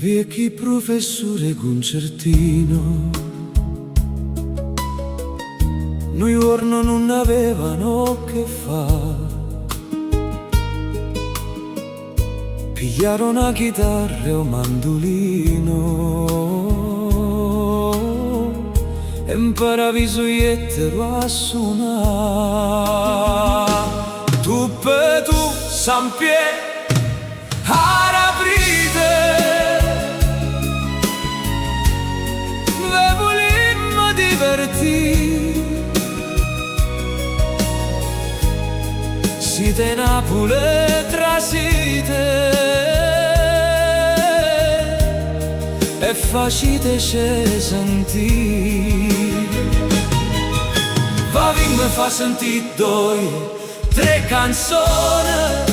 Viecchi prufessure 'e cuncertino Nu juorno nun avevano che fà. Pigliarono 'a chitarra e 'o mandulino E 'mparaviso jettero a sunà. Tuppe tu, San Pie', araprite! Ve vulimmo divertì. Site 'e Napule, trasite e facitece sentì. V'avimma fa sentì doje, tre canzone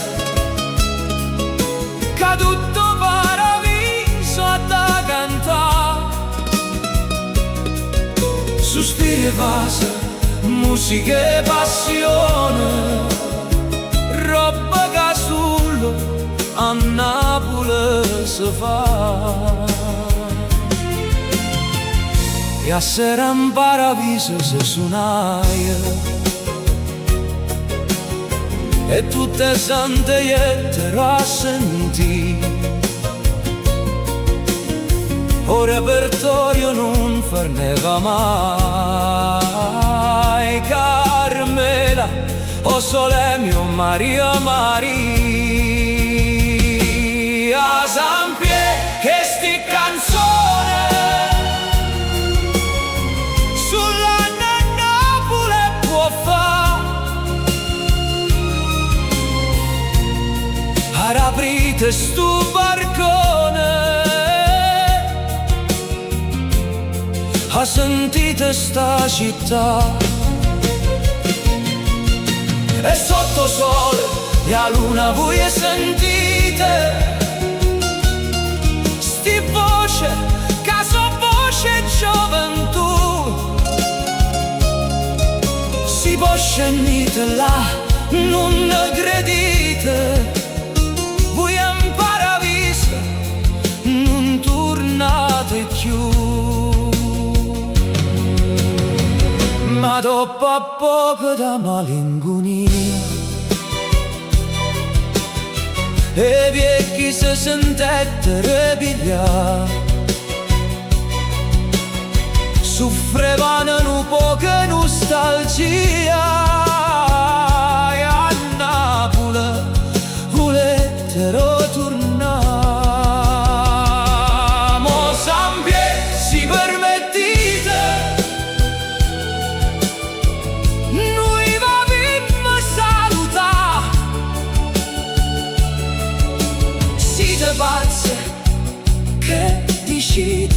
ca tutto 'o Paraviso ha da cantà. Suspire 'e vase, musica 'e passione, robba ca sulo a Napule se fa. E 'a sera 'mparaviso se sunaje e tutt' 'e Sante jettero a sentì. 'O repertorio nun ferneva mai. Carmela, 'O sole mio, Maria Maria. San Pie', chesti canzone Sulo a Napule può fà. Araprite 'stu balcone, 'A sentite 'sta città. E sotto 'o sole e 'a luna vuje sentite 'Sti voce ca so' voce 'e gioventù. Si po' scennite là, nun credite, vuje 'mparaviso nun turnate cchiù. Ma doppo a poco da malincunia 'E viecchi se sentettero 'e piglià Suffrevano nu poco 'e nustalgia E a Napule vulettero turnà. Mo San Pie', si permettite, nuje v'avimma salutà. Site pazze, che dicite?